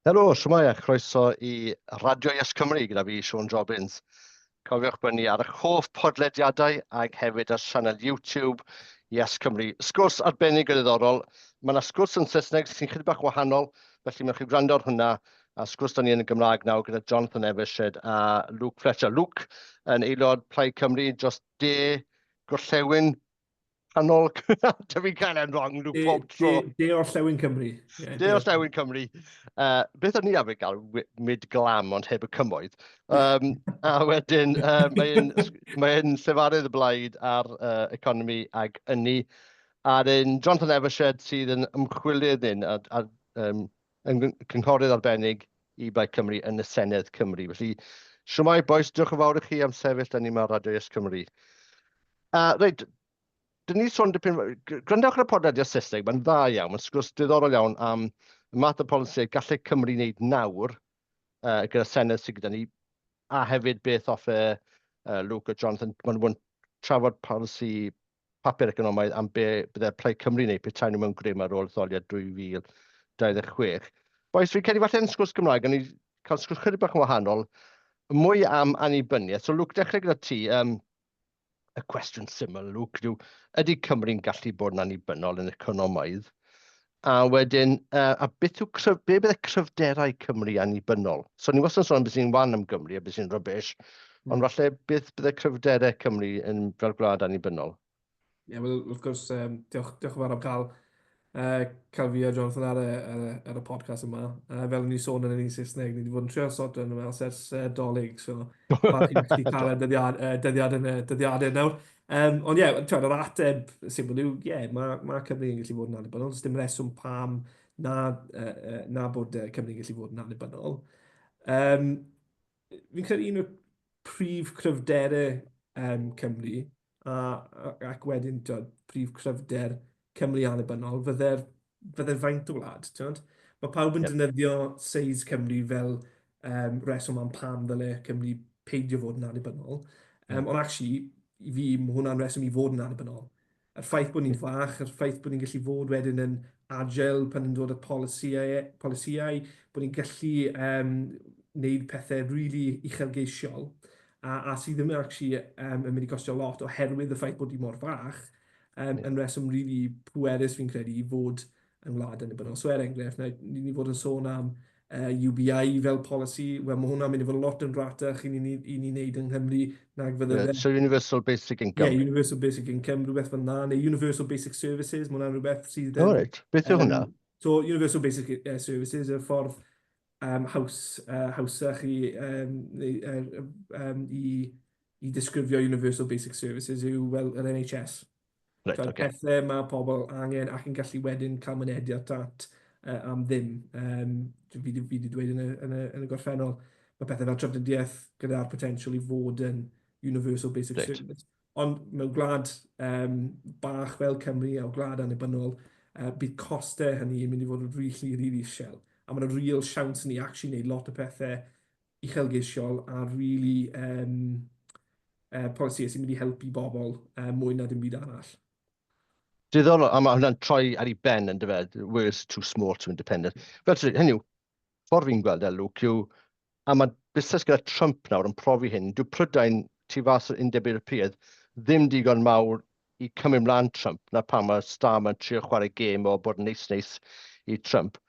Helo, shwmae a chroeso i Radio Yes Cymru gyda fi, Siôn Jobbins. Cofiwch bod ni ar eich hoff podlediadau ac hefyd ar sianel YouTube Yes Cymru. Sgwrs arbennig o ddiddorol. Mae yna sgwrs yn Saesneg sy'n chydig bach wahanol, felly mae'n chi gwrando ar hwnna. A sgwrs da ni yn y Gymraeg nawr gyda Jonathan Evershed a Luke Fletcher. Luke yn aelod Plaid Cymru dros de gorllewin canol, dw i'n cael e'n wrong nhw pob tro. De orllewin Cymru. Yeah, de orllewin Cymru. Beth o'n i arfer gael mid glam ond heb y cymoedd. A wedyn mae'n mae llefarydd y blaid ar economi ag ynni. A dyn Jonathan Evershed sydd yn ymchwilydd un a, a yn cynghorydd arbennig i Blaid Cymru yn y Senedd Cymru. Felly, siwmai bois, diolch yn fawr i chi am sefyll da ni yma ar Radio Yes Cymru. Reit, dyn ni sôn dipyn, gwrandewch ar y podlediad Saesneg, mae'n dda iawn, mae'n sgwrs diddorol iawn am y math o polisi gallai Cymru wneud nawr gyda Senedd sydd gyda ni, a hefyd beth offe Luke a Jonathan, maen nhw'n trafod polisi papur economaidd am be bydde Plaid Cymru'n wneud petai nhw mewn grym ar ôl etholiad 2026. Bois, fi'n credu falle yn sgwrs Gymraeg, o'n i cael sgwrs chydig bach yn wahanol, mwy am annibyniaeth. So Luke, dechrau gyda ti, y cwestiwn syml, Luke, yw, ydy Cymru'n gallu bod yn annibynnol yn economaidd? A wedyn, a beth yw cryf, be bydde cryfderau Cymru annibynnol? So ni wastad yn sôn am beth sy'n wan am Gymru a beth sy'n rubbish, ond falle beth bydde cryfderau Cymru yn fel gwlad annibynnol? Ie, yeah, wel, wrth gwrs, diolch, diolch yn fawr am cael, cael fi a Jonathan ar y, ar y, ar y podcast yma. Fel o'n i sôn yn yr un Saesneg, ni wedi bod yn trio sorto yn yma ers Dolig, so falch i gallu cael y dyddiad, dyddiad yn y dyddiadau nawr. Ond ie, yeah, yr ateb syml yw, ie, yeah, mae ma Cymru yn gallu fod yn annibynnol. Does dim reswm pam na, na bod Cymru'n gallu fod yn annibynnol. Fi'n credu un o'r prif cryfderau Cymru, a, ac wedyn twod, prif cryfder Cymru annibynnol, fydde'r fydde faint o wlad. Twod? Mae pawb yn defnyddio seis Cymru fel reswm am pam ddyle Cymru peidio fod yn annibynnol. Ond actually, i fi, mae hwnna'n reswm i fod yn annibynnol. Y ffaith bod ni'n fach, y ffaith bod ni'n gallu fod wedyn yn agile pan yn dod at polisïau, polisïau bod ni'n gallu wneud pethau really uchelgeisiol, a sydd ddim actually yn mynd i costio lot oherwydd y ffaith bod ni mor fach, yn reswm really pwerus fi'n credu i fod yn wlad annibynnol. So er enghraifft, ni ni fod yn sôn am UBI fel polisi, wel mae hwnna'n mynd i fod lot yn ratach i ni, i ni wneud yng Nghymru nag fydde fe. So Universal Basic Income? Yeah, Universal Basic Income, rhywbeth fel na, neu Universal Basic Services, mae hwnna'n rhywbeth sydd yn... Oh, right. Beth yw hwnna? So Universal Basic Services yw'r ffordd haws, hawsach i, neu, i, i disgrifio Universal Basic Services yw, wel, yr NHS. Right, so, okay. Pethau mae pobl angen ac yn gallu wedyn cael mynediad at am ddim. Fi wedi dweud yn y, yn, y, yn y gorffennol, mae pethau fel trafnidiaeth gyda'r potensial i fod yn Universal Basic Service. Ond mewn gwlad bach fel Cymru a gwlad annibynnol, bydd costau hynny yn mynd i fod yn really, really uchel. A mae'n real siawns ni actually wneud lot o pethau uchelgeisiol a really polisïau sy'n mynd i helpu bobl mwy na dim byd arall. Diddorol, a mae hwnna'n troi ar ei ben yn dyfe, words too small to independent. Fel ti, hynny yw, ffordd fi'n gweld e, Luke, yw, a mae busnes gyda Trump nawr yn profi hyn, dyw Prydain tu fas o'r Undeb Ewropeaidd ddim digon mawr i cymryd mlaen Trump, na pam mae Starmer yn trio chwarae gêm o bod yn neis neis i Trump.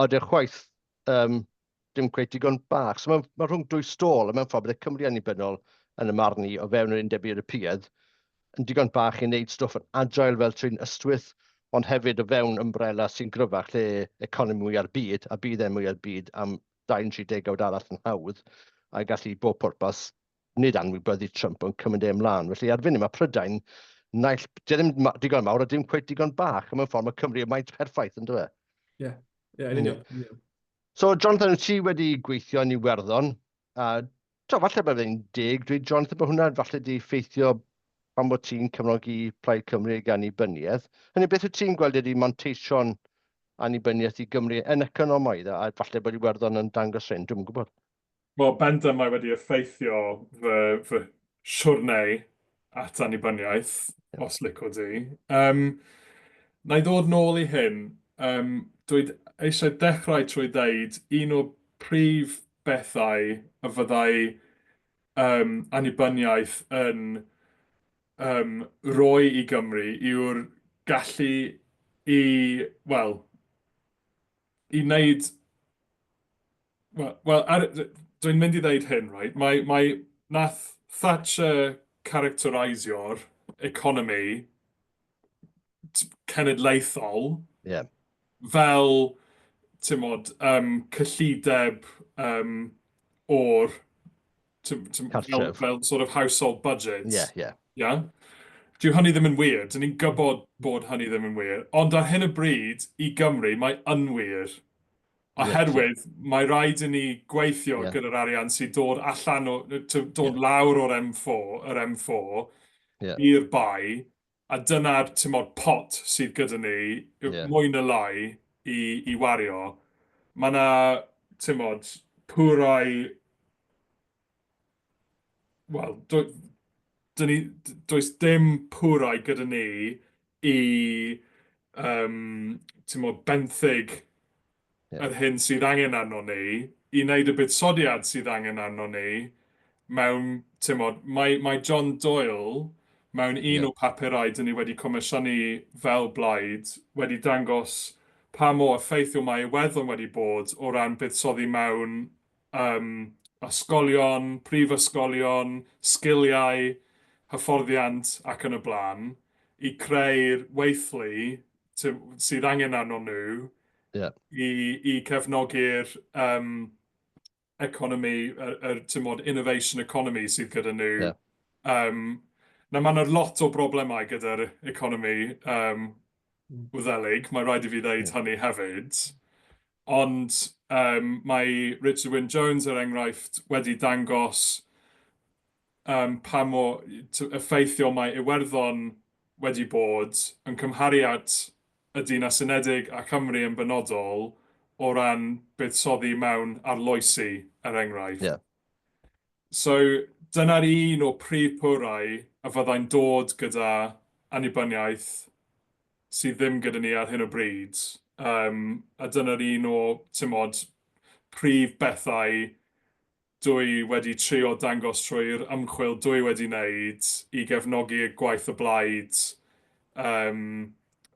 Ond y chwaith, dim cweit digon bach. So mae rhwng dwy stôl, a mewn ffordd bydde Cymru annibynnol yn y marn i o fewn yr Undeb Ewropeaidd yn digon bach i wneud stwff yn agile fel trin ystwyth, ond hefyd o fewn umbrella sy'n gryfach lle economi mwya'r byd, a bydd e mwya'r byd am 2-3 degawd arall yn hawdd, a gallu bob pwrpas nid anwybyddu Trump ond cymryd e ymlaen. Felly ar funud mae Prydain naill, di ddim digon mawr a dim cweit digon bach, a mewn ffordd mae Cymru y maint perffaith, yn dyfe? Ie, ie, yn union. So, Jonathan, wyt ti wedi gweithio yn Iwerddon, a to, falle bod fe'n deg dweud, Jonathan, bod hwnna falle di effeithio pan bod ti'n cefnogi Plaid Cymru ag annibyniaeth. Hynny, beth wyt ti'n gweld ydy manteision annibyniaeth i Gymru yn economaidd, a falle bod Iwerddon yn dangos hyn, dwi'm yn gwybod. Wel, bendant mae wedi effeithio fy, fy siwrnei at annibyniaeth, os licio di. Na i ddod nôl i hyn. Dweud, eisiau dechrau trwy ddeud un o'r prif bethau y fyddai annibyniaeth yn rhoi i Gymru yw'r gallu i, wel, i wneud... Wel, dwi'n mynd i ddeud hyn, right? Mae, mae, nath Thatcher characterisio'r economi cenedlaethol fel, timod, cyllideb o'r Cartref. Fel sort of household budget. Ie. Yeah? Dyw hynny ddim yn wir. Dyn ni'n gwybod bod hynny ddim yn wir. Ond ar hyn o bryd, i Gymru, mae yn wir. Oherwydd mae rhaid i ni gweithio gyda'r arian sy'n dod allan o, dod lawr o'r M4, yr M4, i'r bae, a dyna'r, timod, pot sydd gyda ni, mwy na lai, i wario. Mae yna, timod, pwerau, wel, dyn ni, does dim pwerau gyda ni i, timod, benthyg yr hyn sydd angen arno ni, i wneud y buddsoddiad sydd angen arno ni mewn, timod, mae John Doyle mewn un o papurau dyn ni wedi comisiynu fel blaid wedi dangos pa mor effeithiol mae Iwerddon wedi bod o ran buddsoddi mewn ysgolion, prifysgolion, sgiliau, hyfforddiant ac yn y blaen, i creu'r weithlu sydd angen arno nhw i cefnogi'r economi, yr timod, innovation economy sydd gyda nhw. Nawr, mae yna lot o broblemau gyda'r economi Wddelig, mae rhaid i fi ddeud hynny hefyd. Ond mae Richard Wyn Jones, er enghraifft, wedi dangos pa mor effeithiol mae Iwerddon wedi bod yn cymharu at y Deyrnas Unedig a Cymru yn benodol o ran buddsoddi mewn arloesi, er enghraifft. So, dyna'r un o prif pwerau a fyddai'n dod gyda annibyniaeth sydd ddim gyda ni ar hyn o bryd. A dyna'r un o, timod, prif bethau dwi wedi trio dangos trwy'r ymchwil dwi wedi wneud i gefnogi gwaith y blaid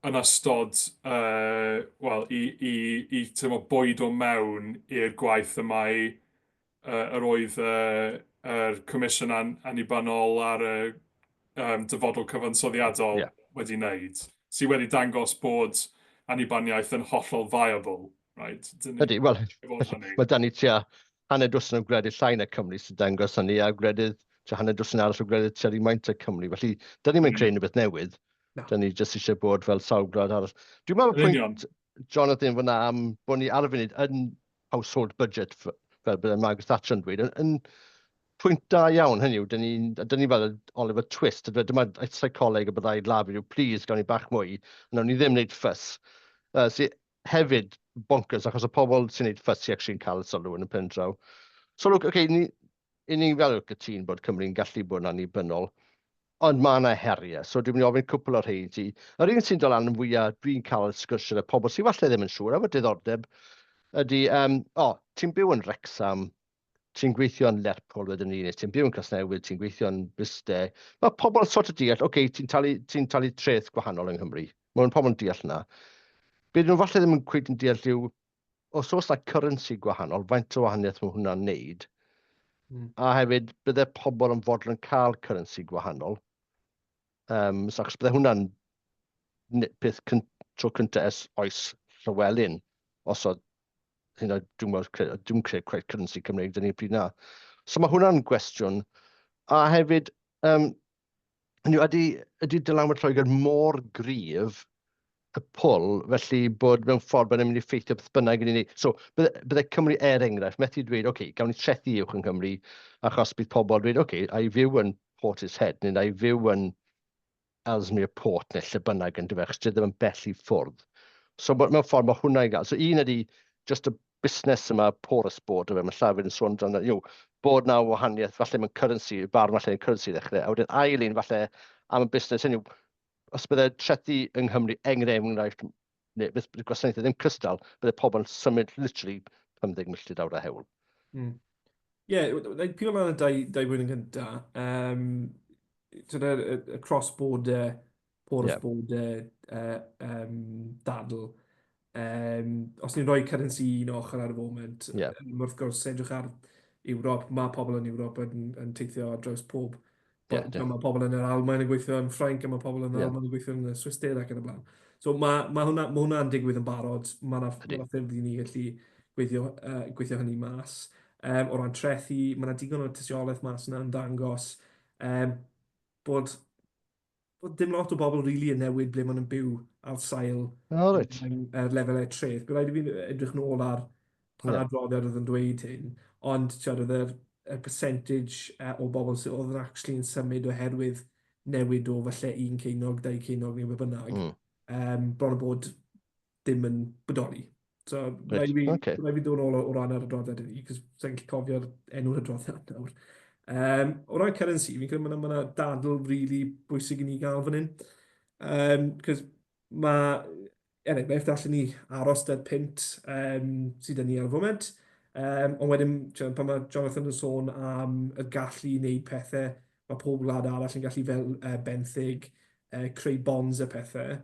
yn ystod, wel, i timod, bwydo mewn i'r gwaith y mae yr oedd yr Comisiwn Annibynnol ar y dyfodol cyfansoddiadol wedi wneud, sydd wedi dangos bod annibyniaeth yn hollol viable. Right? Ydy, wel, mae 'da ni tua hanner dwsin o gwledydd llai na Cymru sy'n dangos hynny, a gwledydd, tua hanner dwsin arall o gwledydd tua'r un maint â Cymru. Felly, da ni'n mynd creu rhywbeth newydd. Na. Da ni jyst eisiau bod fel sawl gwlad arall. Dwi'n meddwl pwynt Jonathan fyna am bod ni ar y funud yn household budget, fel bydde Margaret Thatcher yn dweud, yn pwynt da iawn, hynny yw, dyn ni, dyn ni fel Oliver Twist, dyma seicoleg y byddai Lafur yw, please, gawn ni bach mwy, a nawn ni ddim wneud ffys. Sy hefyd bonkers, achos y pobl sy'n wneud ffys sy'n actually'n cael y sylw yn y pen draw. So look, okay, ni, i ni fel cytûn bod Cymru'n gallu bod yn annibynnol, ond mae yna heriau, so dwi'n mynd i ofyn cwpl o'r rhein i ti. Yr un sy'n dod lan yn fwyaf dwi'n cael sgwrsio gyda pobl sy'n falle ddim yn siŵr efo diddordeb ydy, o, ti'n byw yn Wrecsam, ti'n gweithio yn Lerpwl wedyn ni, neu ti'n byw yn Casnewydd, ti'n gweithio yn Bryste. Mae pobl sort of deall, oce, okay, ti'n talu, ti talu treth gwahanol yng Nghymru. Mae pobl yn deall yna. Be nhw falle ddim yn cweit yn deall yw, os oes 'na currency gwahanol, faint o wahaniaeth mae hwnna'n neud? A hefyd, bydde pobl yn fodlon cael currency gwahanol. So achos bydde hwnna'n peth tro cyntaf ers oes Llywelyn, os oedd, hyn oed, dwi'n gwybod, dwi'n credu cweit currency Cymreig dyn ni'n pryd na. So mae hwnna'n gwestiwn. A hefyd, hynny yw, ydy dylanwad Lloegr mor gryf y pwl, felly bod mewn ffordd bod e'n mynd i effeithio beth bynnag i ni wneud. So, bydde Cymru, er enghraifft, methu dweud, oce, okay, gawn ni trethi uwch yng Nghymru, achos bydd pobl yn dweud, oce, okay, a i fyw yn Portishead, neu na i fyw yn Ellesmere Port, neu lle bynnag yn dyfe, achos dyw e ddim yn bell i ffwrdd. So, mewn ffordd mae hwnna i gael. So, un ydy just y busnes yma, porous border, fe, mae Llafur yn sôn amdano, you know, bod na wahaniaeth, falle mewn currency, barn falle yn currency i ddechrau, a wedyn ail un falle am y busnes, hynny yw, os bydde trethi yng Nghymru, enghraifft, neu beth gwasanaethau ddim cystal, bydde pobl yn symud literally 50 milltir lawr y hewl. Ie, yeah, like, pigo lan y dau, dau bwynt yn gynta, um, y, y, y cross-border, porous yeah. border um, dadl, um, os ni'n rhoi currency un ochr ar y foment, yeah. um, wrth gwrs, edrych ar Ewrop, mae pobl yn Ewrop yn, yn teithio ar draws pob Yeah, yeah. Mae pobl yn yr Almaen yn gweithio yn Ffrainc, a mae pobl yn yr yeah. Almaen yn gweithio yn y Swistir ac yn y blaen. So mae, mae hwnna, mae hwnna'n digwydd yn barod. Mae yna ma ffyrdd i ni gallu gweithio, gweithio hynny mas. Um, o ran trethu, mae yna digon o tystiolaeth mas yna yn dangos um, bod, bod dim lot o bobl rili really yn newid ble maen nhw'n byw ar sail oh, right. er lefelau treth. Bydd rhaid i fi edrych nôl ar pa yeah. adroddiad oedd yn dweud hyn, ond tiod, oedd yr, y percentage o bobl sydd oedd yn actually yn symud oherwydd newid o falle un ceinog, dau ceiniog neu beth bynnag, um, bron o bod dim yn bodoli. So, right. rhaid i fi, okay. rhaid fi dod nôl o, o ran yr adroddiad i cos sa'n gallu cofio'r enw'r adroddiad nawr. Um, o ran currency, fi'n credu mae yna ma dadl really bwysig i ni gael fan hyn. Um, cos mae, er enghraifft, allen ni aros 'da'r punt um, sydd 'da ni ar y foment. Um, ond wedyn, ti'n, pan mae Jonathan yn sôn am y gallu i wneud pethau, mae pob wlad arall yn gallu fel benthyg, creu bonds a pethau.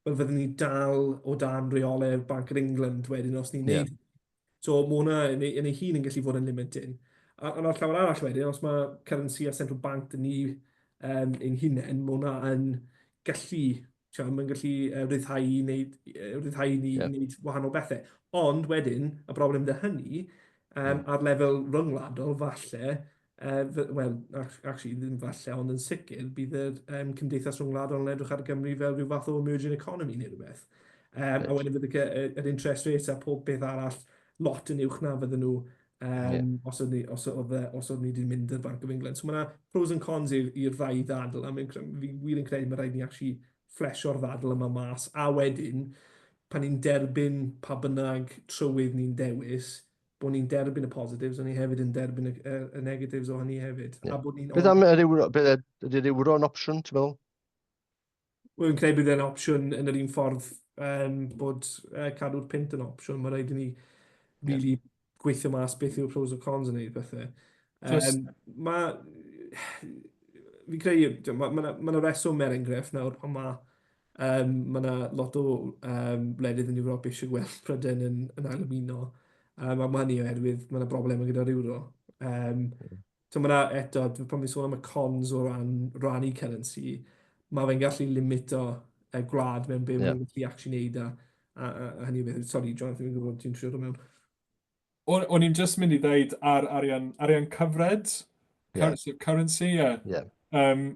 Wel, fyddwn ni dal o dan reolau'r Bank of England wedyn os ni'n neud. So mae hwnna yn ei, yn ei hun yn gallu fod yn limiting. A, ond ar llawer arall wedyn, os mae currency a central bank dyn ni um, ein hunain, mae hwnna yn gallu, mae'n gallu rhyddhau i wneud, rhyddhau ni yeah. wneud wahanol bethau. Ond wedyn, y broblem dy hynny, um, ar lefel ryngwladol, falle, wel, actually, ddim falle, ond yn sicr, bydd yr um, cymdeithas rhyngwladol yn edrych ar Gymru fel rhyw fath o emerging economy neu rhywbeth. Um, right. A wedyn fydd yr interest rate a pob beth arall lot yn uwch na fydden nhw um, yeah. os oedd ni, os oedd, os oedd ni wedi mynd i'r Bank of England. So mae yna pros and cons i'r ddau ddadl, a fi wir yn credu mae rhaid ni actually fflesio'r ddadl yma mas, a wedyn, pan ni'n derbyn pa bynnag trywydd ni'n dewis, bod ni'n derbyn y positives, ond ni hefyd yn derbyn y, y, y negatives o hynny hefyd. Yeah. A bod ni'n... Beth am yr euro, beth ydy'r euro yn opsiwn, ti'n meddwl? Wel, fi'n credu bydd e'n opsiwn yn yr un ffordd um, bod cadw'r punt yn opsiwn. Mae rhaid i ni really yeah. gweithio mas beth yw'r pros a cons yn neud pethau. Um, mae... Fi'n credu, mae ma, ma, ma reswm er enghraifft nawr pan mae Um, mae yna lot o um, wledydd yn Ewrop eisiau gweld Prydain yn, yn ailymuno. Um, a mae hynny oherwydd mae yna broblemau gyda'r euro. Um, so mae yna eto, pan fi'n sôn am y cons o ran rannu currency, mae fe'n gallu limito y gwlad mewn be yeah. mae'n gallu actually neud a, a, a, a hynny o beth. Sorry, Jonathan, fi'n gwybod ti'n trio dod mewn. O'n i'n just mynd i ddeud ar arian, arian cyfred, yeah. currency, yeah. Yeah.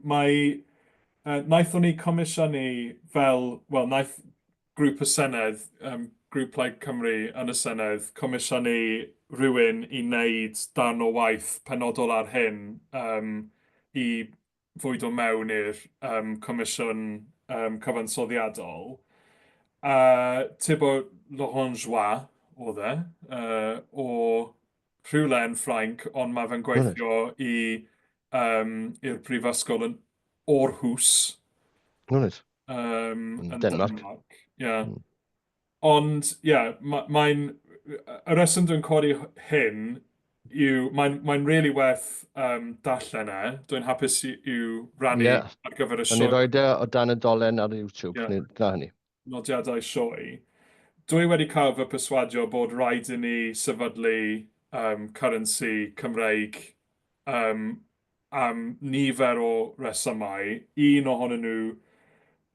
Mae, naethon ni comisiynu fel, wel, naeth grŵp y Senedd, grŵp Plaid Cymru yn y Senedd, comisiynu rhywun i wneud darn o waith penodol ar hyn um, i fwydo mewn i'r um, Comisiwn um, Cyfansoddiadol. Thibault Laurent-Joie oedd e, o rhywle yn Ffrainc, ond mae fe'n gweithio i um, i'r brifysgol yn Aarhus. Nice. Yn Denmark. Denmark. Yeah. Ond, ie, yeah, mae'n... Y reswm dwi'n codi hyn yw, mae'n mae really werth um, darllen e. Dwi'n hapus i'w rannu yeah. ar gyfer y sioe. O'n i roed e o dan y dolen ar YouTube, yeah. na hynny. Nodiadau sioe. Dwi wedi cael fy perswadio bod rhaid i ni sefydlu um, currency Cymreig um, am nifer o resymau. Un ohonyn nhw,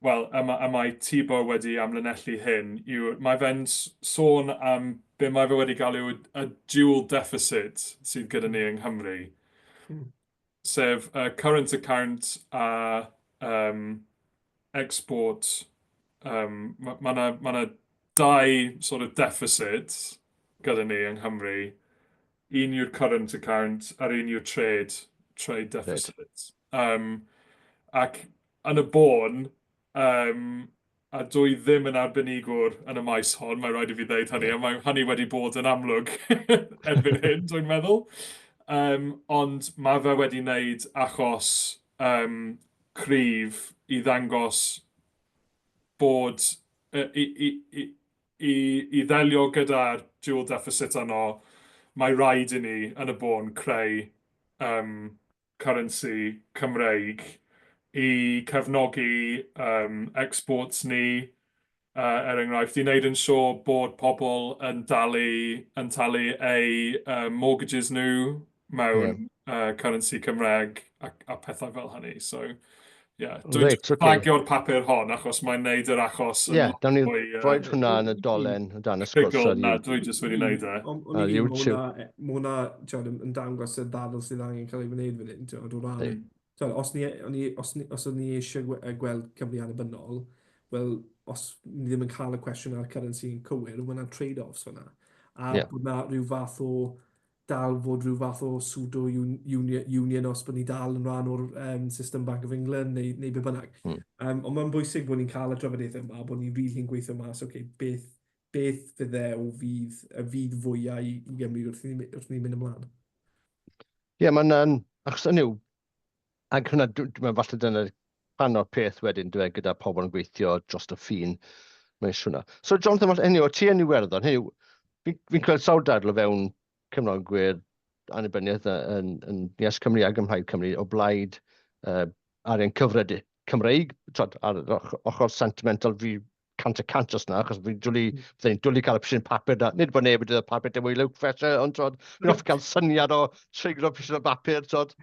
wel, y ma, y mae Thibault wedi amlinellu hyn, yw mae fe'n sôn am be mae fe wedi galw y dual deficit sydd gyda ni yng Nghymru. Sef current account a export. Um, mae ma 'na ma 'na dau sort of deficit gyda ni yng Nghymru. Un yw'r current account a'r un yw'r trade, trade deficit. Um, ac yn y bôn, um, a dwi ddim yn arbenigwr yn y maes hon, mae rhaid i fi ddeud hynny, a mae hynny wedi bod yn amlwg erbyn hyn, dwi'n meddwl. Um, ond mae fe wedi wneud achos um, cryf i ddangos bod i, i, i, i, i ddelio gyda'r dual deficit yno, mae rhaid i ni yn y bôn creu currency Cymreig i cefnogi exports ni, er enghraifft, i wneud yn siŵr bod pobl yn dalu, yn talu eu mortgages nhw mewn currency Cymraeg a pethau fel hynny. So, yeah. Dwi'n fflagio'r papur hon achos mae'n neud yr achos yn lot mwy... Ie, yeah, rhoi hwnna yn y dolen o dan y sgwrs ar Na, dwi jyst wedi neud e. Ar YouTube. Mae hwnna yn dangos y ddadl sydd angen cael ei wneud fan hyn, ti'n o ran. Twel, os ni, ni, os, ni, os ni eisiau gweld Cymru annibynnol, wel, os ni ddim yn cael y cwestiwn ar currency yn cywir, mae yna trade-offs fyna. A bod yna rhyw fath o dal fod rhyw fath o pseudo union, union os bod ni dal yn rhan o'r system Bank of England neu, neu be bynnag. Ond mae'n bwysig bod ni'n cael y drafodaethau yma, bod ni'n rili yn gweithio mas, okay, beth, beth fydde o fydd, y fydd fwyaf i, i Gymru wrth i ni, wrth i ni mynd ymlaen. Ie, yeah, mae'n... Um, achos hynny yw, ac hwnna, dwi'n meddwl falle dyna rhan o'r peth wedyn, dwi e, gyda pobl yn gweithio dros y ffin, mae'n siŵr na. So Jonathan, falle, hynny yw, ti yn Iwerddon, hynny yw, fi'n fi clywed sawl dadl o fewn cefnogwyr annibyniaeth yn, yn Yes Cymru ac ym Mhlaid Cymru o blaid arian cyfred Cymreig, twod, ar yr ochr sentimental fi 100% os na, achos fi'n dwlu, fydden i'n dwlu cael y pishin papur na. Nid bod neb wedi dweud papur dim mwy Luke Fletcher, ond twod, fi'n hoffi cael syniad o treiglo pishin o bapur, twod,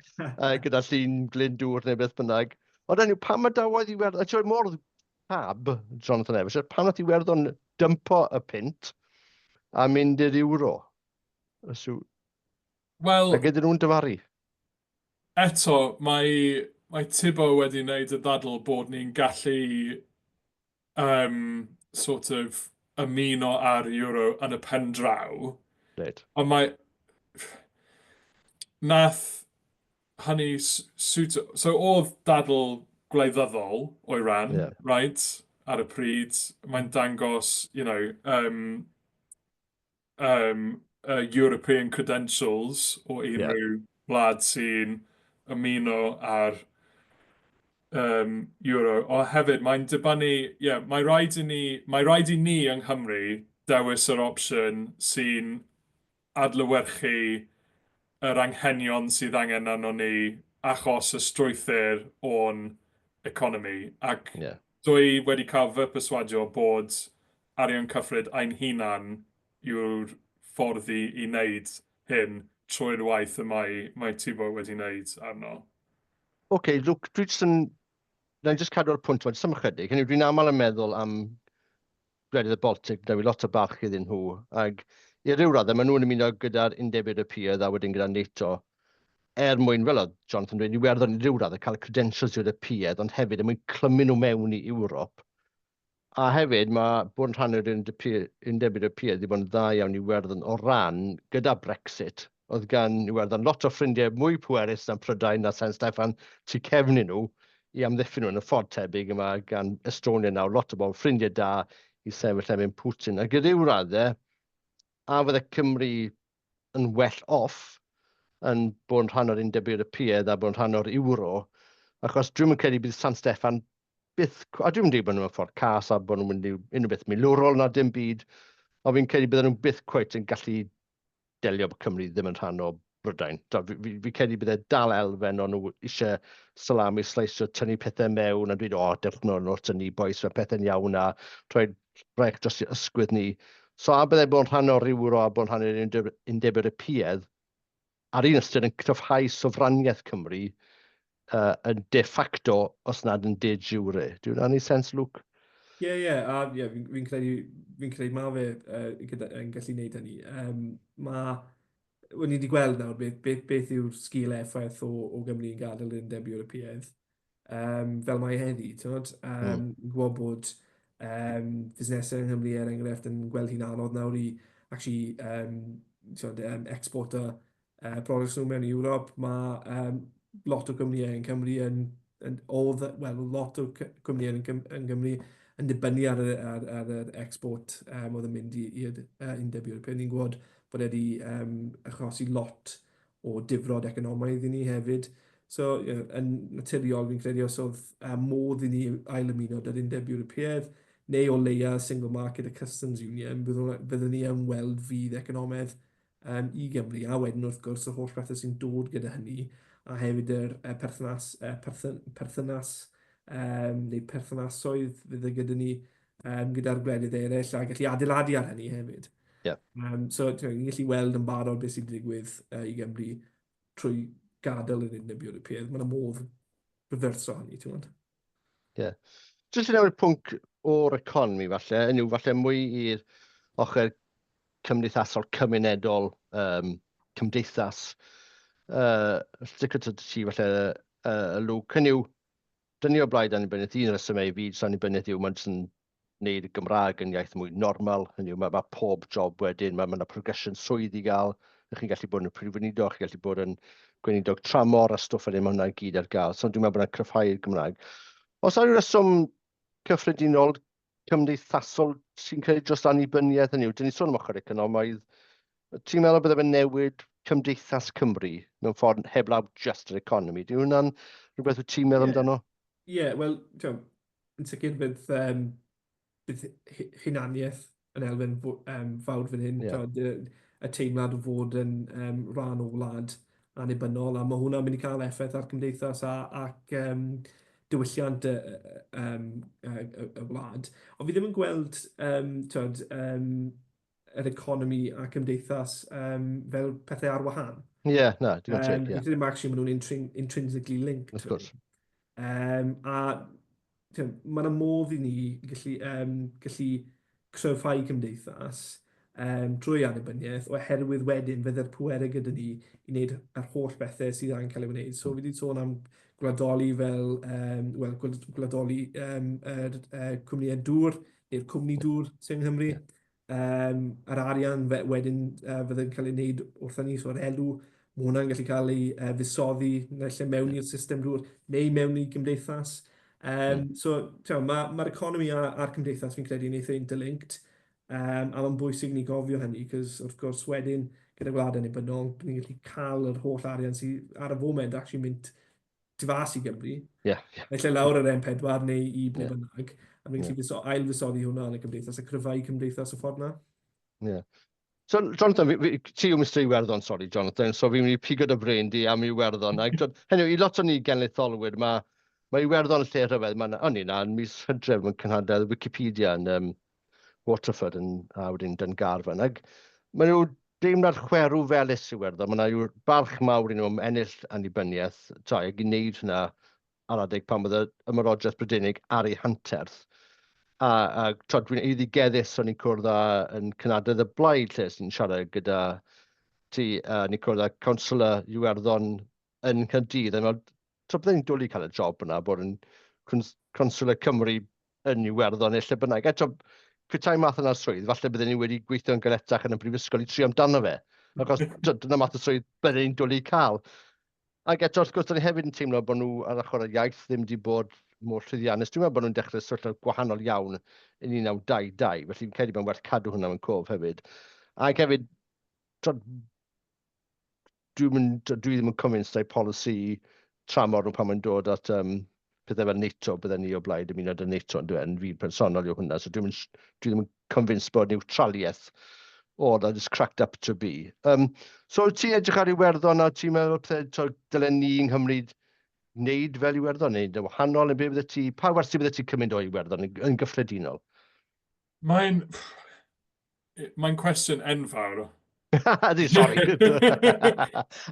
gyda llun Glyndŵr neu beth bynnag. Ond anyway, pam y dawodd Iwerddon, ti'n mor fab, Jonathan Evans, pam nath Iwerddon dympo y pint a mynd i'r euro? Os yw... Wel... Ac ydyn nhw'n dyfaru? Eto, mae, mae Thibault wedi wneud y ddadl bod ni'n gallu sort of ymuno â'r euro yn y pen draw. Ond mae... Nath hynny suit... So oedd dadl gwleidyddol o'i ran, right, ar y pryd. Mae'n dangos, European credentials o unrhyw wlad sy'n ymuno â'r euro. O hefyd, mae'n dibynnu, yeah, mae rhaid i ni, mae rhaid i ni yng Nghymru dewis yr opsiwn sy'n adlewyrchu yr anghenion sydd angen arnon ni achos y strwythur o'n economi. Ac dwi wedi cael fy perswadio bod arian cyffred ein hunan yw'r ffordd i, i wneud hyn trwy'r waith y mae, mae Thibault wedi wneud arno. Oce, okay, Luke, dwi jyst yn... Na i jyst cadw'r pwynt yma, jyst am ychydig. Hynny yw, dwi'n aml yn meddwl am gwledydd y Baltic, gyda fi lot o barch iddyn nhw, ac i ryw raddau, maen nhw'n ymuno gyda'r Undeb Ewropeaidd a wedyn gyda NATO, er mwyn, fel oedd Jonathan dweud, Iwerddon i ryw raddau cael y credentials Ewropeaidd, ond hefyd er mwyn clymu nhw mewn i Ewrop. A hefyd, mae bod yn rhan o'r Undeb Ewropeaidd wedi bod yn dda iawn i Iwerddon o ran, gyda Brexit, oedd gan Iwerddon lot o ffrindiau mwy pwerus na Prydain na San Steffan tu cefn i nhw i amddiffyn nhw yn y ffordd tebyg yma gan Estonia nawr, lot o bobl, ffrindiau da i sefyll erbyn Putin. Ac i ryw raddau, a fydde Cymru yn well off yn bod yn rhan o'r Undeb Ewropeaidd a bod yn rhan o'r Euro, achos dwi'm yn credu bydd San Steffan byth, a dwi'm yn dweud bod nhw'n ffordd cas a bod nhw'n mynd i unrhyw beth milwrol na dim byd, ond fi'n credu bydden nhw byth cweit yn gallu delio bod Cymru ddim yn rhan o Brydain. Fi, fi, fi credu bydde dal elfen o'n nhw eisiau salami, sleisio, tynnu pethau mewn a dweud, o, dewch nôl wrth ni, boys, mae pethau'n iawn a rhoi brech dros i ysgwydd ni. So a bydde bod yn rhan o'r Euro a bod yn rhan o'r Undeb, Undeb Ewropeaidd, ar un ystyr yn cryfhau sofraniaeth Cymru yn de facto, os nad yn de jure. Do hwnna'n neud sens, Luke? Ie, ie, a ie, fi'n fi credu, fi credu ma fe gyda, yn gallu gwneud hynny. Ma, wel, ni wedi gweld nawr beth, beth, beth yw'r sgil effaith o, o Gymru yn gadael yr Undeb Ewropeaidd. Fel mae heddi, ti'n gwybod? Gwybod bod fusnesau yng Nghymru, er enghraifft, yn gweld hi'n anodd nawr i actually t'wod, exporto products nhw mewn i Ewrop. Mae lot o gwmnïau yn Cymru yn, yn oedd, wel, lot o cwmnïau yn, yn Gymru yn dibynnu ar, ar, ar yr export oedd yn mynd i'r Undeb Ewropeaidd. Ni'n gwybod bod wedi achosi lot o difrod economaidd i ni hefyd. So, you know, yn naturiol, fi'n credu os oedd modd i ni ailymuno 'da'r Undeb Ewropeaidd, neu o leia Single Market a Customs Union, byddwn, byddwn ni yn weld fydd economaidd um, i Gymru, a wedyn wrth gwrs yr holl bethau sy'n dod gyda hynny, a hefyd yr uh, perthynas, uh, perthyn, perthynas um, neu perthynasoedd fydd gyda ni um, gyda'r gwledydd eraill, a gallu adeiladu ar hynny hefyd. Yeah. So, ni'n gallu weld yn barod beth sy'n digwydd i Gymru trwy gadael yr Undeb Ewropeaidd. Mae yna modd reverso hynny, ti'n gwybod? Ie. Yeah. Jyst i newid pwnc o'r economi falle, yn yw falle mwy i'r ochr cymdeithasol cymunedol, um, cymdeithas. Uh, Sticio ti falle uh, Luke, hynny yw, dyn ni o blaid annibyniaeth, un resymau i fi dros annibyniaeth yw mae'n jyst yn wneud y Gymraeg yn iaith mwy normal, hynny yw, mae, mae pob job wedyn, mae, mae yna progression swydd i gael, ych chi'n gallu bod yn y prif weinidog, chi'n gallu bod yn gweinidog tramor a stwff fel hyn, mae hwnna i gyd ar gael. So dwi'n meddwl bod yna'n cryfhau'r Gymraeg. Os yna rhyw reswm cyffredinol cymdeithasol sy'n credu dros annibyniaeth, hynny yw, dyn ni'n sôn am ochr economaidd, ti'n meddwl bydde fe'n newid cymdeithas Cymru mewn ffordd heblaw just yr economi? Di hwnna'n rhywbeth wyt ti'n meddwl Ie. amdano? Ie, yeah, wel, yn sicr bydd, um, bydd hunaniaeth yn elfen um, fawr fan hyn. Yeah. Tod, y, y teimlad o fod yn um, rhan o wlad annibynnol, a mae hwnna'n mynd i cael effaith ar cymdeithas a, ac um, diwylliant y, um, y, y, y wlad. Ond fi ddim yn gweld um, tod, um, yr economi a cymdeithas um, fel pethau ar wahân. Ie, yeah, na, digon teg, ie. Fi ddim actually, maen nhw'n intrinsically linked. Of course. Um, a mae yna modd i ni gallu, um, gallu cryfhau cymdeithas um, drwy annibyniaeth, oherwydd wedyn fydde'r pwerau gyda ni i wneud yr holl bethau sydd angen cael ei wneud. So fi wedi sôn am gwladoli fel, um, wel, gwladoli um, yr uh, cwmnïau dŵr, neu'r cwmni dŵr sy'n Nghymru. Yeah. Um, yr arian fe, wedyn uh, fydde'n cael ei wneud wrth ni, so'r elw, mae hwnna'n gallu cael ei uh, fusoddi naill ai mewn i'r system dŵr neu mewn i gymdeithas. Um, mm. So, mae'r ma, ma economi a'r cymdeithas fi'n credu yn eitha interlinked, um, a mae'n bwysig ni gofio hynny, cos wrth gwrs wedyn gyda gwlad annibynnol, ni'n gallu cael yr holl arian sydd ar y foment actually mynd tu fas i Gymru. Yeah, yeah. Naill ai lawr yr M4 neu i ble yeah. bynnag. A ni'n gallu yeah. ail fusoddi hwnna yn y gymdeithas a cryfhau cymdeithas y ffordd na. Yeah. So, Jonathan, fi, fi, ti yw Mr Iwerddon, sorry, Jonathan, so fi'n mynd i pigo dy brain di am Iwerddon. Ac, hynny yw, i lot o ni genedlaetholwyr, mae, mae Iwerddon yn lle rhyfedd. Mae'n, o'n i na, yn mis Hydref, mae'n cynhadledd Wikipedia yn um, Waterford yn, a wedyn Dungarvan. Ac maen nhw deimlad chwerw felys Iwerddon. Mae yna yw barch mawr i nhw am ennill annibyniaeth, ta, ac i wneud hynna ar adeg pan oedd y ymerodraeth Brydeinig ar ei hanterth. A, a tra, dwi'n eiddigeddus o'n i'n cwrdd â yn cynadledd y blaid lle sy'n siarad gyda ti, a ni'n cwrdd â councillor Iwerddon yn Nghaerdydd. A meddwl, tra bydden ni'n dwlu cael y job yna, bod yn Consular Cymru yn Iwerddon neu lle bynnag. Eto, petai math yna'r swydd, falle bydden ni wedi gweithio'n galetach yn y brifysgol i trio amdano fe. Achos dyna math o swydd bydden ni'n dwlu cael. Ac eto, wrth gwrs, da ni hefyd yn teimlo bod nhw ar ochr y iaith ddim wedi bod mor llwyddiannus. Dwi'n meddwl bod nhw'n dechrau sefyllfa gwahanol iawn yn 1922, felly fi'n credu mae'n werth cadw hwnna mewn cof hefyd. Ac hefyd, dwi'n mynd, dwi ddim yn convinced o'i polisi tramor nhw pan mae'n dod at um, pethau fel NATO, bydden ni o blaid ymuno â NATO yn dweud, yn fi'n personol yw hwnna, so dwi'n dwi ddim yn convinced bod niwtraliaeth all that is cracked up to be. Um, so ti'n edrych ar Iwerddon a ti'n meddwl pethau, dylen ni yng Nghymru wneud fel Iwerddon, neu yn wahanol, neu be bydde ti, pa wersi bydde ti'n cymryd o Iwerddon yn, yn gyffredinol? Mae'n mae'n cwestiwn enfawr. Ydy, sori.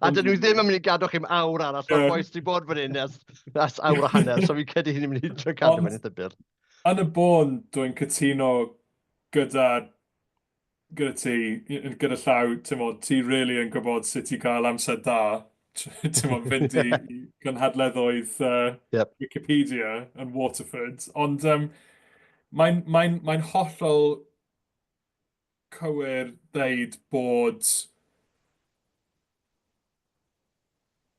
A dyn nhw ddim yn mynd i gadw chi'm awr arall, mae'r boys di bod fan hyn ers, ers awr a hanner, so fi'n credu hi'n mynd i trio cadw fe'n eitha byr. Yn y bôn, dwi'n cytuno gyda, gyda ti, gyda llaw, ti'n modd, ti really yn gwybod sut i gael amser da, ti'n modd, fynd i gynhadleddoedd yep. Wikipedia yn Waterford. Ond um, mae'n mae mae hollol cywir ddeud bod...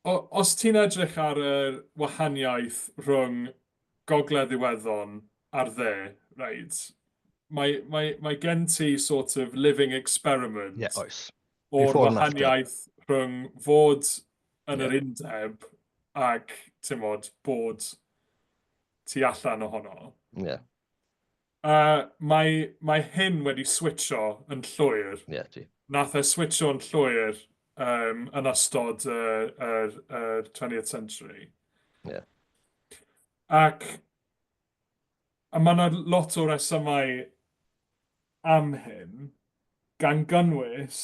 O, os ti'n edrych ar y wahaniaeth rhwng Gogledd Iwerddon a'r dde, reit, mae, mae, mae gen ti sort of living experiment yeah, oes. o'r Before and after. wahaniaeth rhwng fod yn Ie. yr undeb ac, ti'n modd, bod tu allan ohono. Yeah. Mae, mae hyn wedi switsio yn llwyr. Ie, yeah, ti. Nath e switsio yn llwyr um, yn ystod y, yr, yr 20th century. Yeah. Ac a mae yna lot o resymau am hyn, gan gynnwys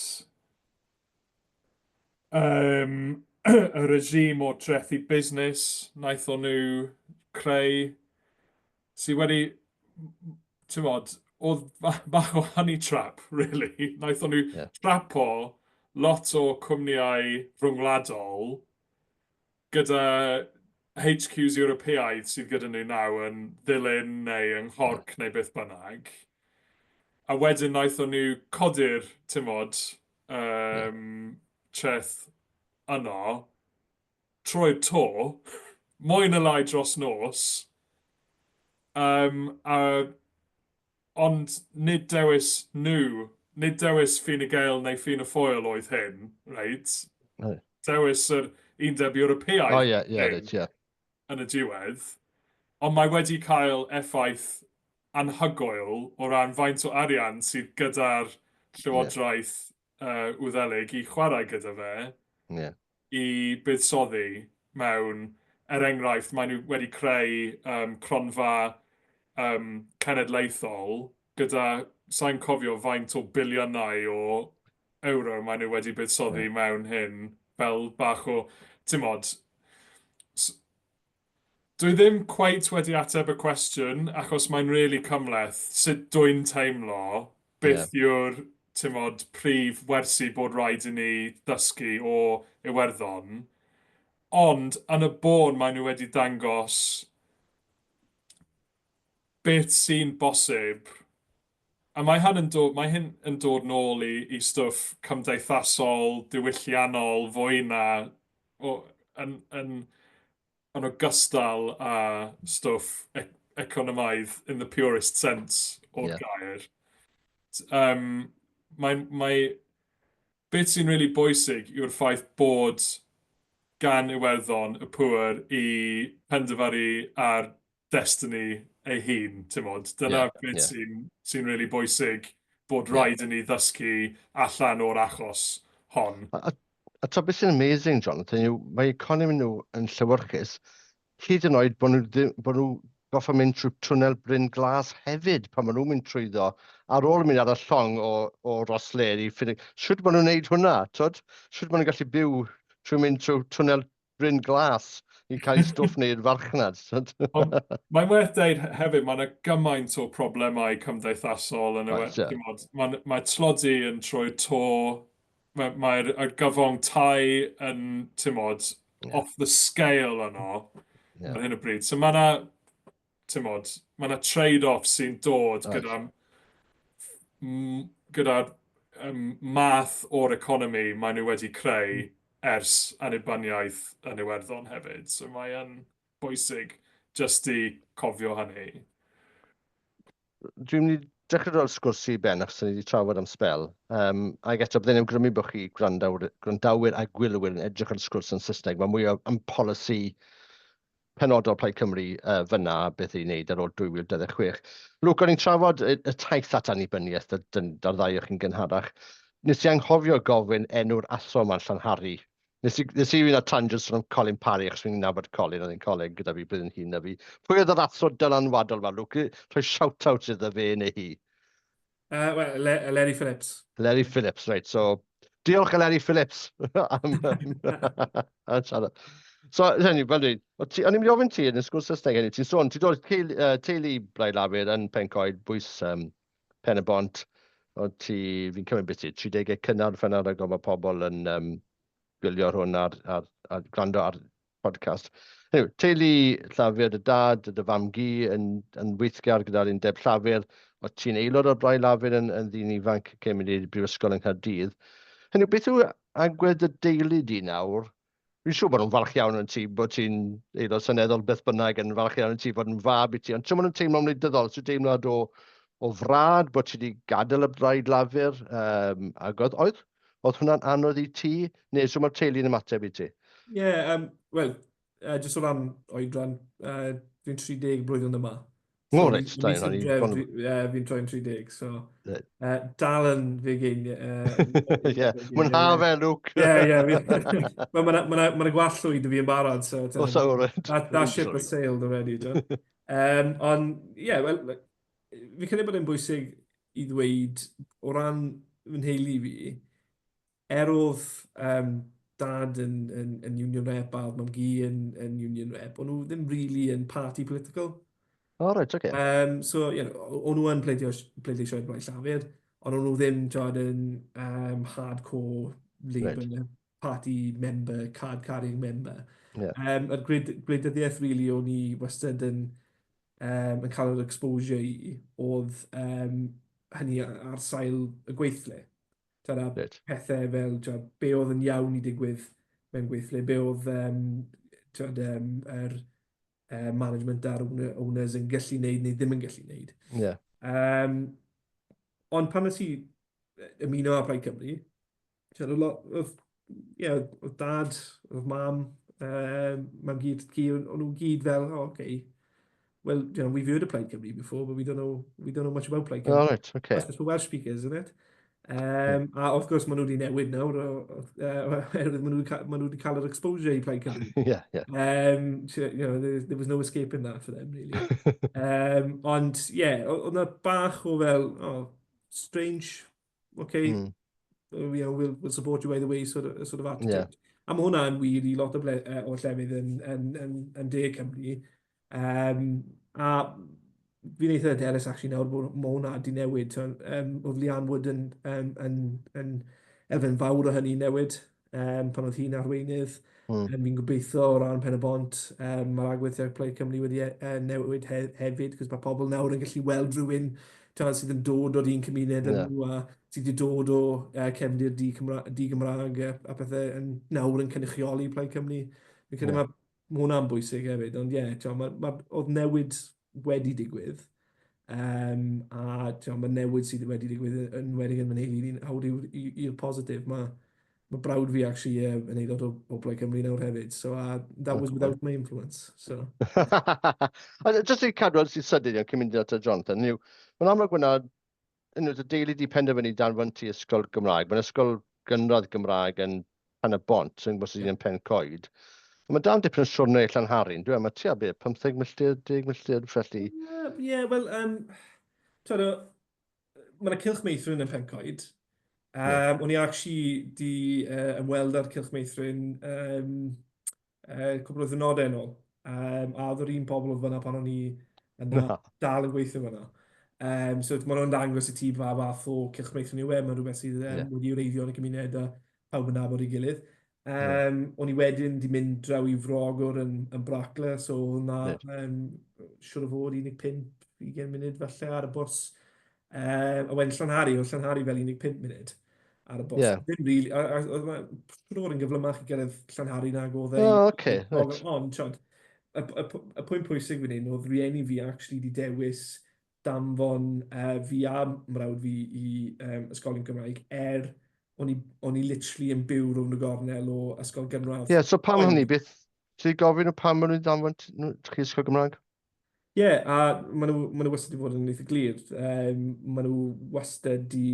um, y regime o trethu busnes wnaethon nhw creu, sydd wedi, ti'n oedd bach o honey trap, really. Wnaethon nhw trapo lot o cwmnïau rhyngwladol gyda HQs Ewropeaidd sydd gyda nhw nawr yn Ddulyn neu yng Nghorc neu beth bynnag. A wedyn wnaethon nhw codi'r, ti'mod, treth yno, troi'r to, mwy neu lai dros nos, a Ond nid dewis nhw, nid dewis Fine Gael neu Fianna Fáil oedd hyn, reit? Dewis yr Undeb Ewropeaidd oh, yeah, yeah, right, yeah. yn y diwedd. Ond mae wedi cael effaith anhygoel o ran faint o arian sydd gyda'r llywodraeth Wddelig i chwarae gyda fe i buddsoddi mewn, er enghraifft, maen nhw wedi creu um, cronfa um, cenedlaethol gyda, sa'n cofio faint o biliynau o euro maen nhw wedi buddsoddi mewn hyn, fel bach o, ti'mod, dwi ddim cweit wedi ateb y cwestiwn, achos mae'n really cymhleth. Sut dwi'n teimlo, beth yw'r, ti'mod, prif wersi bod rhaid i ni ddysgu o Iwerddon. Ond yn y bôn maen nhw wedi dangos beth sy'n bosib. A mae hyn yn dod, mae hyn yn dod nôl i, i stwff cymdeithasol, diwylliannol, fwy na o, yn, yn, yn ogystal â stwff e economaidd in the purest sense o'r gair. Um, mae, mae, beth sy'n really bwysig yw'r ffaith bod gan Iwerddon y pŵer i penderfynu ar destiny ei hun, ti'mod. Dyna beth sy'n sy really bwysig bod rhaid i ni ddysgu allan o'r achos hon. A to beth sy'n amazing, Jonathan, yw mae economi nhw yn llewyrchus, hyd yn oed bod nhw, ddim, bod nhw goffa mynd trwy twnnel Bryn Glas hefyd pan maen nhw'n mynd trwyddo ar ôl mynd ar y llong o Rosslare i Ffynnon. Shwt maen nhw'n neud hwnna, twyd? Shwt maen nhw'n gallu byw trwy mynd trwy twnnel Bryn Glas i cael eu stwff neu i'r farchnad? Ond mae'n werth deud hefyd, mae yna gymaint o problemau cymdeithasol yn y... Mae, mae tlodi yn troi to, mae'r mae argyfwng tai yn, ti'mod, off the scale yno ar hyn o bryd. So mae yna, ti'mod, mae yna trade-off sy'n dod gyda, gyda math o'r economi maen nhw wedi creu ers annibyniaeth yn Iwerddon hefyd. So mae yn bwysig jyst i cofio hynny. Dwi'n mynd i dechrau dod sgwrs i ben, achos ni wedi trafod am sbel. Ac eto, byddai'n awgrymu bod chi gwrandawyr, gwrandawyr a gwylwyr yn edrych ar y sgwrs yn Saesneg. Mae mwy o am polisi penodol Plaid Cymru fyna a beth ei wneud ar ôl 2026. Luke, o'n i'n trafod y, y taith at annibyniaeth da'r ddau o'ch chi'n gynharach. Nes i anghofio gofyn enw'r athro yma'n Llanhari. Nes i fynd ar tangent sôn am Colin Parry, achos fi'n nabod Colin, oedd e'n coleg gyda fi blwyddyn hyn na fi. Pwy oedd yr athro dylanwadol yma, Luke? Rhoi shout-out iddo fe neu hi. Wel, Eleri Phillips. Eleri Phillips, reit. So, diolch Eleri Phillips am, am siarad. So, hynny, fel dweud, o'n i'n mynd i ofyn ti yn y sgwrs Saesneg hynny, ti'n sôn, ti'n dod teulu, teulu Blaid Lafur yn Pencoed, bwys Pen y Bont, o ti, fi'n cymryd beth ti, 30 cynnar ffynnar ag o mae pobl yn gwylio hwn ar gwrando ar podcast. Anyway, teulu Llafur, dy dad, dy fam-gu yn weithgar gyda'r Undeb Llafur, o ti'n aelod o'r Blaid Lafur yn ddyn ifanc cyn mynd i'r brifysgol yng Nghaerdydd. Hynny yw, beth yw agwedd dy deulu di nawr? Fi'n siŵr bod nhw'n falch iawn yn ti, bod ti'n aelod seneddol beth bynnag yn falch iawn yn ti bod yn fab i ti, ond ti'n maen nhw'n teimlo'n wleidyddol, ti'n deimlad o frad bod ti wedi gadael y Blaid Lafur, ac oedd hwnna'n anodd i ti, neu sut mae'r teulu'n ymateb i ti? Ie, yeah, wel, jyst o ran oedran, dwi'n 30 blwyddyn yma. So, o, reit, da iawn. Ie, fi'n troi'n 30, so... Dal yn fugeiniau. Ie, mwynha fe, Luke. Ie, ie. Mae 'na gwallt llwyd 'da fi yn barod, so... O, so, reit. That ship has sailed already, do. Ond, ie, wel, fi'n credu bod e'n bwysig i ddweud, o ran fy nheulu fi, er oedd dad yn, yn, yn union rep a oedd mam-gu yn, yn union rep, o'n nhw ddim really yn party political. Oh, right, okay. So, you know, o'n nhw yn pleidleisio i'r Blaid Llafur, ond o'n nhw ddim, twod, yn hardcore Labour right. party member, card-carrying member. Yeah. Yr gwleidyddiaeth, really, o'n i wastad yn cael yr exposure i, oedd hynny ar sail y gweithle. Dyna pethau fel, twod, be oedd yn iawn i digwydd mewn gweithle, be oedd twod, yr management a'r owners yn gallu wneud neu ddim yn gallu wneud. Ond pan nes i ymuno â Plaid Cymru, twod, oedd, yeah, oedd dad, oedd mam, mam-gu, tad-cu, o'n nhw gyd fel, "Oh, okay, well, we've heard of Plaid Cymru before, but we don't know much about Plaid Cymru." Oh, right, okay. That's just for Welsh speakers, isn't it? A wrth gwrs, maen nhw wedi newid nawr, oherwydd maen nhw wedi cael yr exposure i Plaid Cymru. So, there was no escaping that for them, really. Ond, yeah, oedd yna bach o fel, "Oh, strange, okay, we'll support you either way," sort of attitude. A mae hwnna'n wir i lot o llefydd yn De Cymru. A fi'n eitha hyderus actually nawr bod ma' hwnna 'di newid. So, oedd Leanne Wood yn elfen fawr o hynny newid pan oedd hi'n arweinydd. Fi'n gobeithio o ran Pen y Bont, mae'r agwedd tuag Plaid Cymru wedi newid hefyd, cos mae pobl nawr yn gallu weld rhywun, t'wod, sydd yn dod o'r un cymuned yn nhw a sydd wedi dod o cefndir di-Gymraeg a pethau yn nawr yn cynrychioli Plaid Cymru. Fi'n credu mae hwnna'n bwysig hefyd, ond ie, yeah, oedd newid wedi digwydd. A mae newid sydd wedi digwydd yn enwedig yn fy nheulu ni'n awr i'r positif. Mae brawd fi actually yn aelod o Blaid Cymru nawr hefyd. So that was without my influence. So. A jyst i cadw yn sy'n sydyn iawn cyn mynd at y Jonathan, yw, mae'n amlwg bod yna unrhyw dy deulu di penderfynu danfon ti ysgol Gymraeg. Mae'n ysgol gynradd Gymraeg yn Pen y Bont, sy'n gwybod sydd yn Pen Coed. Mae dal dipyn o siwrne i Llanhari, dwi'n Mae tua be, 15 milltir, 10 milltir, felly. Ie, yeah, wel, twod, mae yna cylch meithrin yn Pencoed. O'n i actually di ymweld â'r cylch meithrin cwpl o ddynodau yn ôl. A oedd yr un pobl oedd fyna pan o'n i yna dal yn gweithio fyna. So maen nhw'n dangos i ti pa fath o cylch meithrin yw e, mae'n rhywbeth sydd wedi wreiddio yn y gymuned a pawb yn nabod ei gilydd. O'n i wedyn di mynd draw i fy-ragor yn Bracla, so hwnna siwr o fod 15, 20 munud falle ar y bws. A wedyn Llanhari, oedd Llanhari fel 15 munud ar y bws. Ddim really, a siwr o fod yn gyflymach i gyrraedd Llanhari nag oedd e. Oh, okay, Ond, ti'od, y pwynt pwysig fan hyn oedd rieni fi actually di dewis danfon fi a mrawd fi i ysgolion Gymraeg er o'n i literally yn byw rownd y gornel o ysgol gynradd. Ie, yeah, so pam hynny, beth, ti'n gofyn nhw pam maen nhw'n danfon chi ysgol Gymraeg? Ie, yeah, a maen nhw wastad wedi bod yn eitha glir. Maen nhw wastad di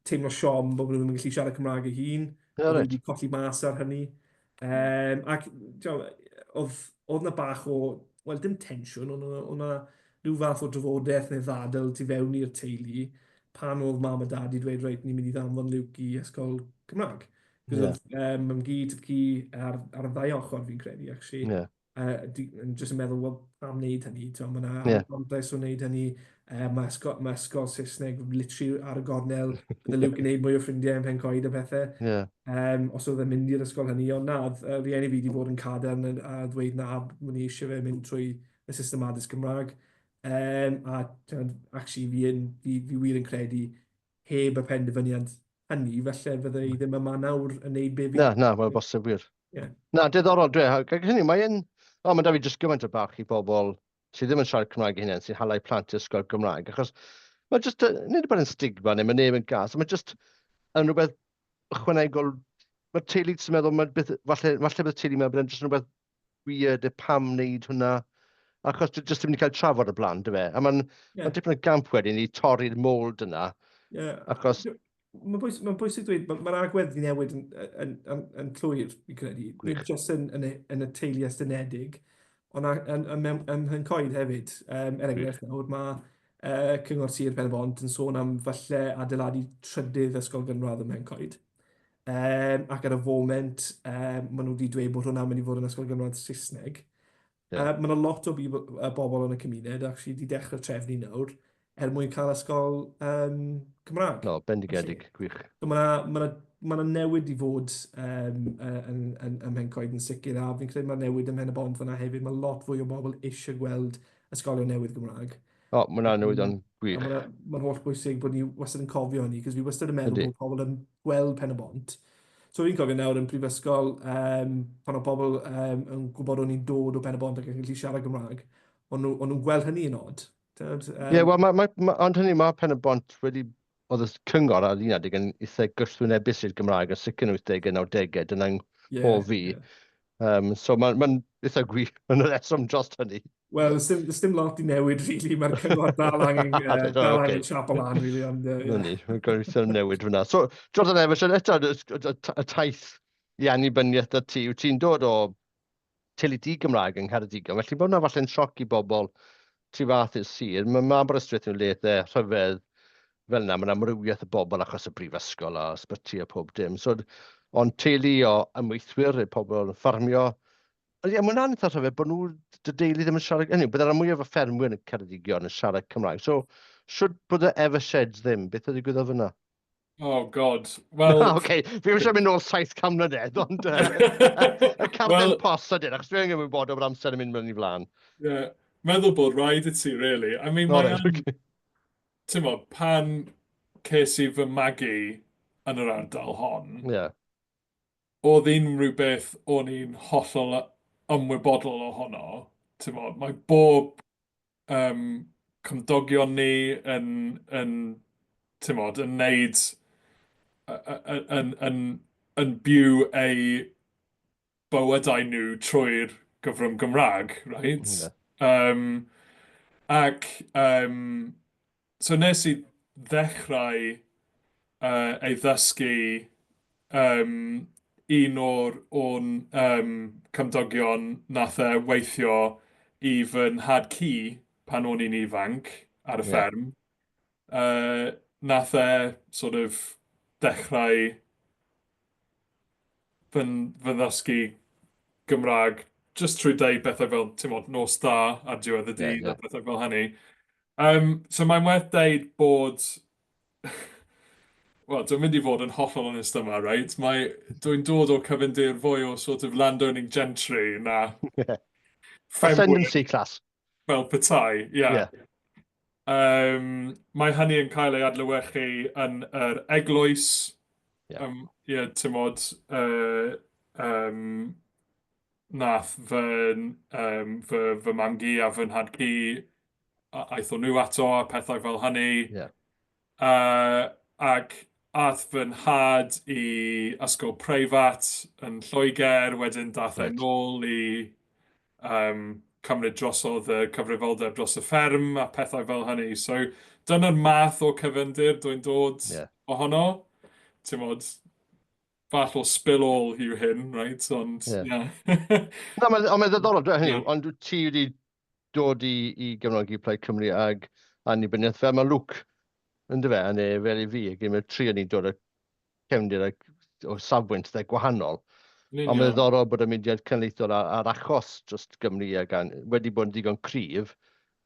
teimlo siom bod nhw ddim yn gallu siarad Cymraeg eu hun. Ie, reit. Wedi colli mas ar hynny. Ac oedd na bach o, wel, dim tensiwn, ond oedd na rhyw fath o drafodaeth neu ddadl tu fewn i'r teulu pan oedd mam a dad i dweud, "Reit, ni'n mynd i ddanfon Luke i ysgol Cymraeg." Cos oedd mam-gu, tad-cu ar y ddau ochr fi'n credu, actually. Yn jyst yn meddwl, "Wel, pam wneud hynny?" Mae yna mantais o wneud hynny. Mae ysgol Saesneg literally ar y gornel. Bydde Luke yn gwneud mwy o ffrindiau yn Pencoed a pethau. Os oedd e'n mynd i'r ysgol hynny, ond na, rieni fi wedi bod yn cadarn a dweud na, mwyn ni eisiau fe mynd trwy y system addysg Gymraeg. A actually, fi wir yn credu heb y penderfyniad hynny, felly fydde i ddim yma nawr yn neud be fi. Na, na, mae'n bosib wir. Na, diddorol dwi. Ac hynny, mae'n... O, mae da fi jyst gymaint o barch i bobl sydd ddim yn siarad Cymraeg eu hunain, sy'n hala plant i ysgol Gymraeg, achos mae jyst, nid bod yn stigma neu mae neb yn gas, mae jyst yn rhywbeth ychwanegol, mae teulu sy'n meddwl, mae beth, falle bydd teulu meddwl bod e'n jyst yn rhywbeth weird, e pam wneud hwnna. Achos jyst ddim wedi cael trafod y blaen, dy fe? A mae'n yeah. ma dipyn o gamp wedyn i torri'r mold yna. Yeah. Achos... Mae'n bwysig, ma bwysig dweud, mae'r ma agwedd wedi newid yn, yn, yn, yn llwyr, fi'n credu. Nid jyst yn, yn, y, yn y teulu estynedig, ond yn, yn, yn, ym Mhencoed hefyd. Um, er enghraifft nawr, mae uh, Cyngor Sir Pen-y-bont yn sôn am falle adeiladu trydydd ysgol gynradd ym Mhencoed. Um, ac ar y foment, um, maen nhw wedi dweud bod hwnna'n mynd i fod yn ysgol gynradd Saesneg. Yeah. Mae yna lot o bobl yn y cymuned actually wedi dechrau trefnu nawr er mwyn cael ysgol um, Cymraeg. No, bendigedig, gwych. So mae yna ma ma ma newid i fod um, yn, yn, ym Mhencoed yn sicr, a fi'n credu mae'r newid ym Mhen y Bont fyna hefyd. Mae lot fwy o bobl eisiau gweld ysgolion newydd Gymraeg. O, mae hwnna'n newyddion gwych. Mae'n ma holl bwysig bod ni wastad yn cofio hynny, cos fi wastad yn meddwl bod pobl yn gweld Pen y Bont. So fi'n cofio nawr yn prifysgol, um, pan oedd pobl um, yn gwybod o'n i'n dod o Ben y Bont ac yn gallu siarad Gymraeg, o'n nhw'n gweld hynny yn odd. Ie, yeah, wel, ma, ma, ma, ond hynny mae Pen y Bont wedi... Oedd y cyngor ar un adeg yn eitha gwrthwynebus i'r Gymraeg yn sicr yn 80au, 90au, dyna'n yeah, hof fi. Yeah. Um, so mae'n ma eitha gwych, mae'n reswm dros hynny. Wel, dim, dim lot i newid, really. Mae'r cyngor dal angen, uh, dal okay. angen siap o lan, really. Ond, uh, yeah. Ni, mae'n gobeithio newid fyna. So, Jordan Evans, eto, y taith i annibyniaeth da ti, wyt ti'n dod o teulu di-Gymraeg yng Ngheredigion, felly bod hwnna falle'n sioc i bobl tu fath i'r sir. Mae ma Aberystwyth yn le eitha rhyfedd fel yna, mae'n amrywiaeth y bobl achos y brifysgol a ysbyty a pob dim. So, ond teulu o ymweithwyr, pobl yn ffarmio, Ie, mae hwnna'n eitha rhyfedd bod nhw, dy deulu ddim yn siarad, hynny yw, byddai'r rhan mwyaf o ffermwyr yn Ceredigion yn siarad Cymraeg. So, shwd bod y Eversheds ddim? Beth oedd ddigwyddodd fyna? Oh, God. Wel... Oce, fi ddim eisiau mynd nôl 700 mlynedd, ond y carden well, post ydyn, achos dwi'n ymwybodol bod amser yn mynd mewn i flaen. Ie, yeah. meddwl bod rhaid i ti, really. I mean, mae right, okay. Ti'n mo, pan ces i fy magu yn yr ardal hon, yeah. Oedd unrhyw beth o'n i'n hollol ymwybodol ohono, timod, mae bob um, cymdogion ni yn, yn timod, yn neud, yn, yn, yn, yn byw eu bywydau nhw trwy'r gyfrwng Gymraeg, right? Yeah. Um, ac um, so nes i ddechrau uh, ei ddysgu um, un o'r o'n um, cymdogion nath e weithio i fy nhad cu pan o'n i'n ifanc ar y yeah. fferm. Uh, nath e sort of dechrau fy, fy ddysgu Gymraeg just trwy deud bethau fel, ti'n modd, nos da ar diwedd y dydd yeah, yeah. a bethau fel hynny. Um, so mae'n werth deud bod... Wel, dwi'n mynd i fod yn hollol onest yma, right? Mae, dwi'n dod o cyfundir fwy o sort of landowning gentry na... Yeah. Ascendancy class. Fel petai, ie. Yeah. yeah. Um, mae hynny yn cael ei adlewyrchu yn yr eglwys. Yeah. Um, yeah, ti'n modd, uh, um, nath fy, um, fy, fy mam-gu a fy nhad-cu, aethon nhw ato a pethau fel hynny. Yeah. Ac ath fy nhad i ysgol preifat yn Lloegr, wedyn dath e nôl i um, cymryd drosodd y cyfrifoldeb dros y fferm a pethau fel hynny. So dyna'r math o cyfyndir dwi'n dod yeah. ohono. Ti'n modd, fath o spill-all yw hyn, right? Ond, ie. Yeah. Na, mae'n mae ddiddorol, dwi'n hynny, yeah. ond ti wedi dod i, i gefnogi Plaid Cymru ag annibyniaeth fel mae Luke, yn dyfe, a neu fel i fi, ac mae'r tri o'n i'n dod o cefndir ac o safbwynt dde gwahanol. Ond mae'n ddiddorol bod y mudiad cenedlaethol a'r, ar achos dros Gymru ag an, wedi bod yn ddigon cryf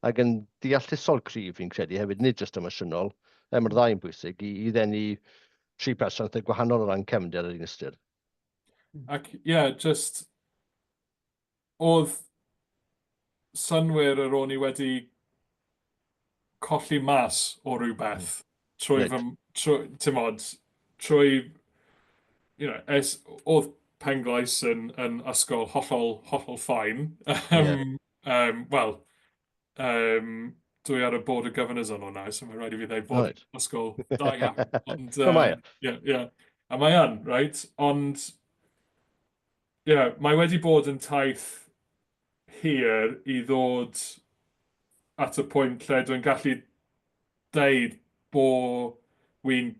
ac yn ddeallusol cryf fi'n credu hefyd, nid jyst emosiynol, er mae'r ddau yn bwysig, i, i ddenu tri person eitha gwahanol o ran cefndir ar un ystyr. Ac ie, yeah, just oedd synwyr yr o'n i wedi colli mas o rhywbeth mm. trwy right. fy, trwy, ti'n mod, trwy, you know, es, oedd Penglais yn, yn ysgol hollol, hollol ffain. Um, yeah. um, Wel, um, dwi ar y board of governors o'n hwnna, so mae rhaid i fi ddweud bod right. ysgol da iawn. Ond, um, mae yeah, yeah. A mae yn, right? Ond, yeah, mae wedi bod yn taith hir i ddod at y pwynt lle dwi'n gallu deud bo wi'n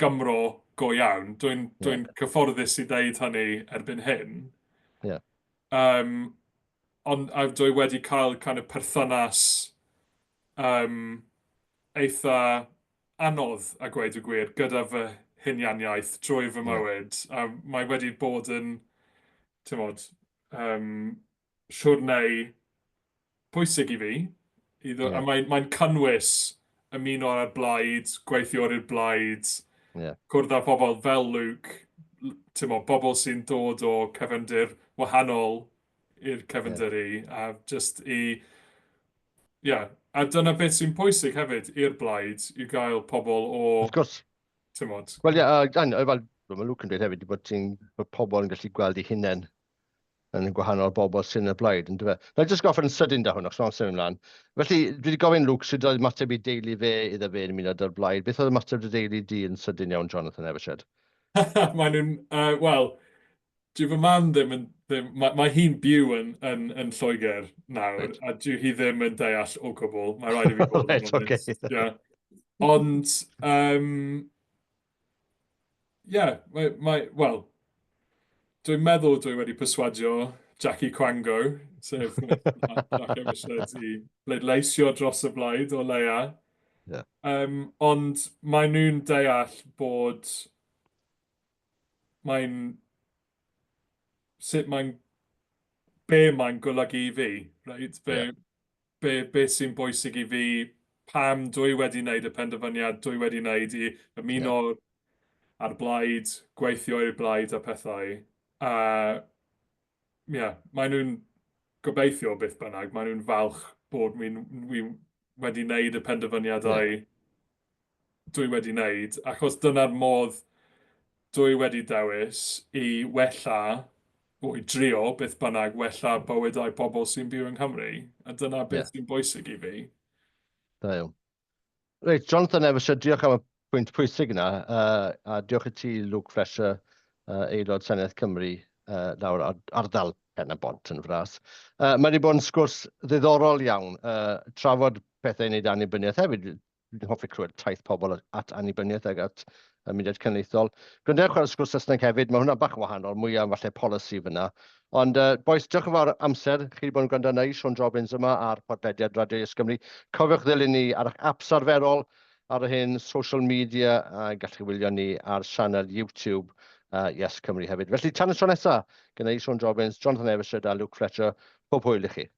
Gymro go iawn. Dwi'n dwi cyfforddus i ddeud hynny erbyn hyn. Ond a dwi wedi cael kind of perthynas eitha anodd, a gweud y gwir, gyda fy hunianiaeth drwy fy mywyd. A mae wedi bod yn, ti'mod, siwrnei pwysig i fi. I ddod, A mae'n mae cynnwys ymuno â'r blaid, gweithio i'r blaid, cwrdd â pobl fel Luke, ti'mod, bobl sy'n dod o cefndir wahanol i'r cefndir i, a just i... Yeah. A dyna beth sy'n pwysig hefyd i'r blaid, i gael pobl o... Wrth gwrs. Ti'mod. Wel, ie, yeah, fel mae Luke yn dweud hefyd, bod ti'n bod pobl yn gallu gweld eu hunain yn y gwahanol bobl sy'n y blaid, yn dyfe? Na i jyst gorffen yn sydyn da hwn, achos mae'n symud ymlaen. Felly, dwi wedi gofyn Luke sut oedd ymateb i deulu fe iddo fe yn ymuno â'r blaid. Beth oedd ymateb dy deulu di yn sydyn iawn, Jonathan Evershed? Maen nhw'n, wel, dyw fy mam ddim yn, ddim, mae, mae hi'n byw yn, yn, yn Lloegr nawr, a dyw hi ddim yn deall o gwbl. Mae rhaid i fi fod yn onest. Yeah. Ond, yeah, mae, mae, wel, dwi'n meddwl dwi wedi perswadio Jackie Quango, sef Jack Evershed, i bleidleisio dros y blaid o leia. Ond maen nhw'n deall bod mae'n sut mae'n be mae'n golygu i fi, reit? Be, be sy'n bwysig i fi, pam dwi wedi wneud y penderfyniad dwi wedi wneud i ymuno â'r blaid, gweithio i'r blaid a pethau. A ie, yeah, maen nhw'n gobeithio beth bynnag, maen nhw'n falch bod wi wedi wneud y penderfyniadau dwi wedi wneud, achos dyna'r modd dwi wedi dewis i wella, o i drio beth bynnag, wella bywydau pobl sy'n byw yng Nghymru. A dyna beth sy'n bwysig i fi. Da iawn. Reit, Jonathan Evershed, diolch am y pwynt pwysig yna, a diolch i ti, Luke Fletcher, Aelod Senedd Cymru, lawr ardal Pen-y-bont yn fras. Mae wedi bod yn sgwrs ddiddorol iawn, trafod pethau i wneud annibyniaeth hefyd. Dwi'n hoffi clywed taith pobl at annibyniaeth ag at y mudiad cenedlaethol. Gwrandewch ar y sgwrs Saesneg hefyd, mae hwnna bach yn wahanol, mwy am falle polisi fyna. Ond bois, diolch yn fawr amser chi wedi bod yn gwrando arna i, Siôn Jobbins yma ar podlediad Radio Yes Cymru. Cofiwch ddilyn ni ar eich apps arferol, ar yr hyn social media, a gallwch chi wylio ni ar sianel YouTube Yes Cymru hefyd. Felly tan y tro nesaf, gyda i Siôn Jobbins, Jonathan Evershed a Luke Fletcher, pob hwyl i chi.